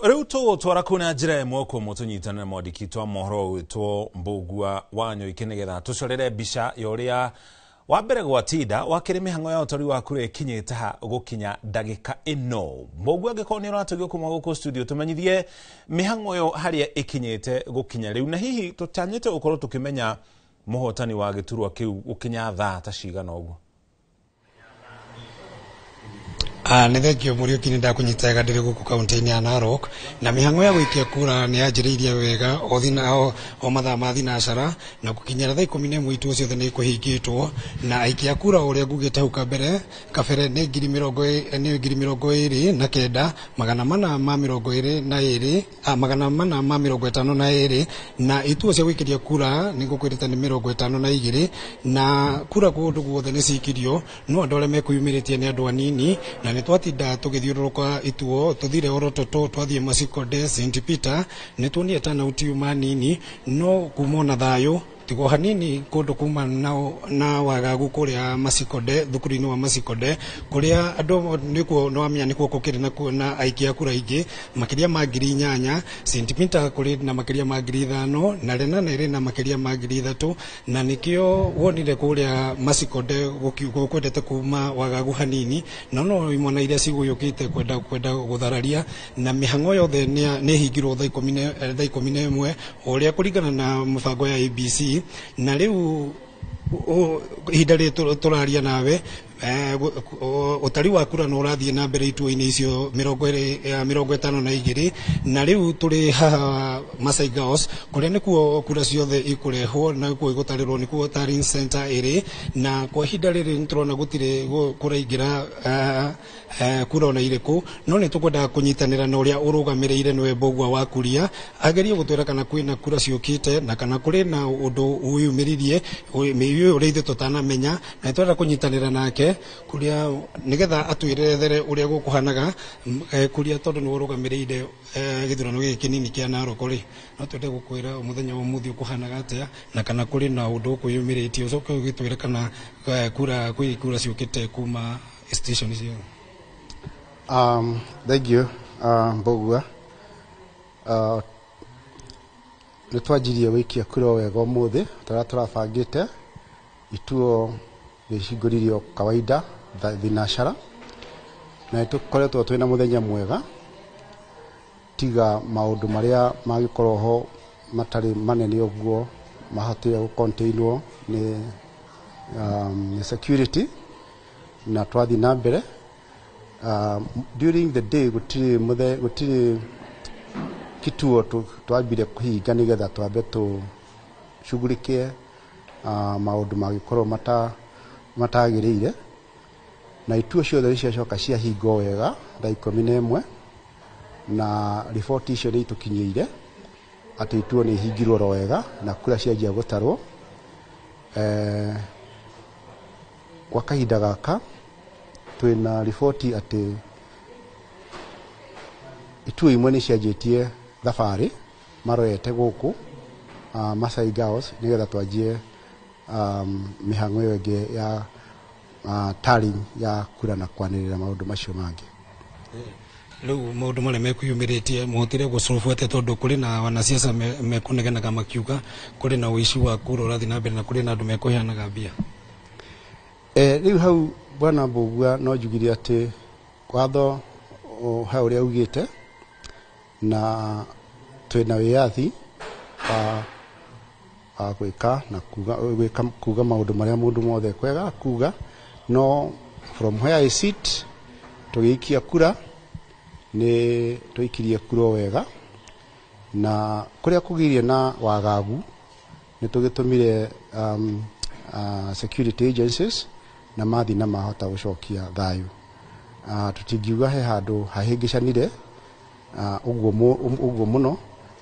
Rĩu tũgũtwara kũu na njĩra ĩmwe kwa ĩmwe tũnyitane na mwandĩki witũ wa mohoro ũgwĩtwo Mbũgua wa Nyoike nĩgetha tũcorere mbica ya ũrĩa wa mbere gwatinda wakĩrĩ mĩhang'o ya ũtari wa kura ĩkinyĩte ha gũkinya ndagĩka ĩno. Mbũgua, angĩkorwo nĩ ũratũigua kuma gũkũ studio, tũmenyithie mĩhang'o ĩyo harĩa ĩkinyĩte gũkinya rĩu, na hihi tũtanyĩte gũkorwo tũkĩmenya mũhotani wa gĩturwa kĩu gũkinya thaa ta cigana ũguo. Nĩ thengio Mũriũki, nĩ ndakũnyita wega ndĩrĩ gũkũ kaunti-inĩ ya Narok, na mĩhang'o ya gũikia kura nĩ yanjĩrĩirie wega o thina o mathaa ma thinacara, na gũkinyĩra thaa 11 ituo ciothe nĩ ikũhingĩtwo, na aikia a kura ũrĩa ngugĩte hau kabere kabere nĩ 29,422, 452, na ituo cia gũikĩria kura nĩ ngũkwĩrĩte nĩ 52, na kura kũndũ guothe nĩ cikirio, no andũ arĩa mekwĩyumĩrĩtie nĩ andũ anini, na nĩ twatinda tũgĩthiũrũrũka ituo, tũthire Orototo, twathiĩ Masikonde, St Peter, nĩ tuonire turnout yuma nini, no kuma na thayũ tigo hanini kũndũ kuma na wagagu kũrĩa Masikonde, thukuru-inĩ wa Masikonde kũrĩa andũ nĩkuo nĩwamenya nĩkuo gũkĩrĩ na aikia a kura aingĩ makĩria ma 8,000. St Peter kũrĩ na makĩria ma 5,000, na Lenana ĩrĩ na makĩria ma 3,000, na nĩkĩo wonire kũrĩa Masikonde gũkwendete kuma wagagu hanini, no no imwana iria cigũyũkĩte kwenda gũthararia, na mĩhang'o yothe nĩ ĩhingirwo thaa 11 o ũrĩa kũringana na mũbango ya ABC. Na rĩu ihinda rĩrĩ tũraria nawe, ũtari wa kura no ũrathiĩ na mbere ituo-inĩ icio 20, 52, na rĩu tũrĩ haha Masai Girls kũrĩa nĩkuo kura ciothe ikũrehwo na nĩkuo igũtarĩrwo, nĩkuo tallying center ĩrĩ, na kwa ihinda rĩrĩ nĩtũrona gũtirĩ kũraingĩra kura ona irĩkũ, no nĩ tũkwenda kũnyitanĩra na ũrĩa ũrũgamĩrĩire, nĩwe Mbũgua wa Kuria, agerie gũtwĩra kana kwĩna kura ciũkĩte na kana kũrĩ na ũndũ wĩyumĩririe ũrĩa ithuĩ tũtanamenya, na nĩ tũrenda kũnyitanĩra nake kũrĩa nĩgetha atwĩrethere ũrĩa gũkũhanaga. Kuria, tondũ nĩwe ũrũgamĩrĩire gĩthurano gĩkĩ kĩnini kĩa Narok rĩ, no twende gũkwĩra mũthenya wa ũmũthĩ ũkũhanaga atĩa na kana kũrĩ na ũndũ ũkwĩyumĩrĩtie, ũcoke ũgĩtwĩre kana kura kwĩ kura ciũkĩte kuma station ciothe. Thank you, Mbũgua. Nĩ twanjirie gũikia kura o wega ũmũthĩ tũrĩa tũrabangĩte. Ituo nĩ cihingũririo kawaida thinashara, na nĩ tũkoretwo twĩna mũthenya mwega tiga maũndũ marĩa mangĩkorwo ho matarĩ manene ũguo mahotire gũ-containwo nĩ security, na twathiĩ na mbere. During the day gũtirĩ gũtirĩ kituo twambire kũhinga nĩgetha twambe tũshughulikie maũndũ mangĩkorwo matagĩrĩire, na ituo ciothe nĩ ciacoka ciahingwo wega thaa 11, na riboti icio nĩ itũkinyĩire atĩ ituo nĩ ihingirwo oro wega na kura cianjia gũtarwo. Kwa kahinda gaka twĩna riboti atĩ ituo imwe nĩ cianjĩtie thabarĩ marorete gũkũ Masai Girls nĩgetha twanjie mĩhang'o ĩyo ĩngĩ ya tallying ya kura na kwanĩrĩra maũndũ macio mangĩ. Rĩu maũndũ marĩa mekwĩyumĩrĩtie mũhotire gũsolve atĩa, tondũ kũrĩ na wanasiasa mekũnegenaga makiuga kũrĩ na ũici wa kura ũrathiĩ na mbere na kũrĩ na andũ mekũheanaga mbia? Rĩu hau, bwana Mbũgua, no njugire atĩ watho he ũrĩa ugĩte, na twĩna wĩyathi wa gwĩka na kuga, gwĩka kuga maũndũ marĩa mũndũ mothe ekwega kuga, no from where I sit, tũgĩikia kura nĩ tũikirie kura o wega, na kũrĩa kũgĩire na wagagu nĩ tũgĩtũmire security agencies na mathiĩ na mahota gũcokia thayũ. Tũtingiuga he handũ hahĩngĩcanire ũguo mũno,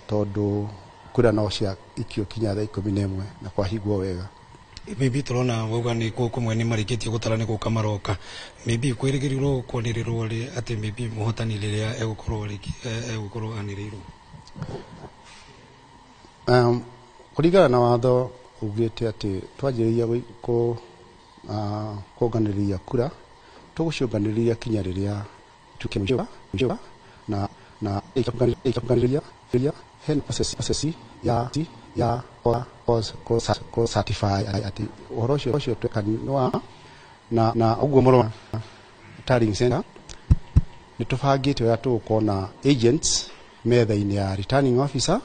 tondũ kura no cia ikio kinya thaa 11 na kwahingwo wega. Maybe tũrona wauga nĩ kũmwe nĩ marĩkĩtie gũtara, nĩ gũka maroka, maybe kwĩrĩgĩrĩrwo kwanĩrĩrwo rĩ atĩ maybe mũhotani rĩrĩa egũkorwo egũkorwo anĩrĩirwo? Kũringana na watho ugĩte atĩ twanjĩrĩria kũnganĩrĩria kura, tũgũciũnganĩrĩria kinya rĩrĩa tuke mũico na Na ĩria hena process ya ko certify atĩ ũhoro ũcio tweka nĩ wa na ũguo mũro tallying center nĩ tũbangĩte ũrĩa tũgũkorwo na agents metha-inĩ ya returning officer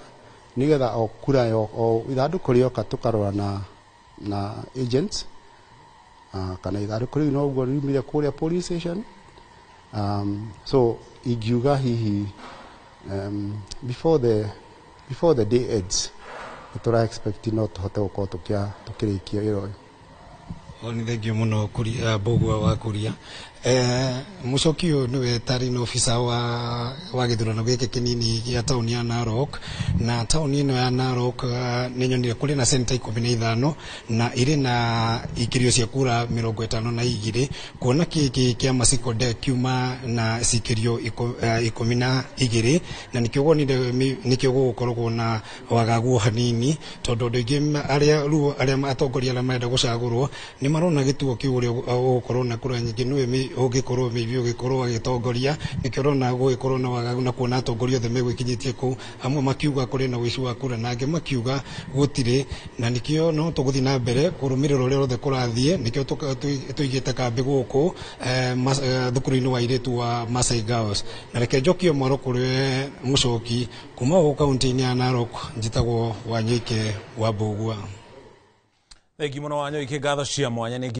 nĩgetha o kura o ithandũkũ rĩoka tũkarora na agents, kana ithandũkũ rĩu noguo riumire kũrĩa police station. So ingiuga hihi before the day ends nĩ tũra expect no tũhote gũkorwo tũkĩrĩkia wĩra ũyũ. Nĩ thengio mũno Kuria, Mbũgua wa Kuria. Mũcoki ũyũ nĩwe tallying officer wa gĩthurano gĩkĩ kĩnini gĩa taũni ya Narok. Na taũni ĩno ya Narok, nĩ nyonire kũrĩ na center 15 na irĩ na ikĩrio cia kura 52, kuona gĩkĩ kĩa Masikonde kiuma na cikĩrio 12, na nĩkĩo wonire nĩkĩo gũgũkoragwo na wagagu hanini, tondũ andũ aingĩ arĩa rĩu arĩa atongoria arĩa marenda gũcagũrwo nĩ marona gĩtuo kĩu ũrĩa ũgũkorwo na kura nyingĩ nĩwe ũngĩkorwo maybe ũgĩkorwo agĩtongoria. Nĩkĩo ũrona gũgĩkorwo na wagagu na kuona atongoria othe megwĩkinyĩtie kũu, amwe makiuga kũrĩ na ũici wa kura na angĩ makiuga gũtirĩ, na nĩkĩo no tũgũthiĩ na mbere kũrũmĩrĩra ũrĩa rĩothe kũrathiĩ. Nĩkĩo tũigĩte kambĩ gũkũ thukuru-inĩ wa airĩtu wa Masai Girls. Na reke njokie mwaro kũrĩ Mũcoki kuma gũkũ kaunti-inĩ ya Narok. Njĩtagwo Wanyoike wa Mbũgua. Thengi mũno Wanyoike, ngatho cia mwanya nĩ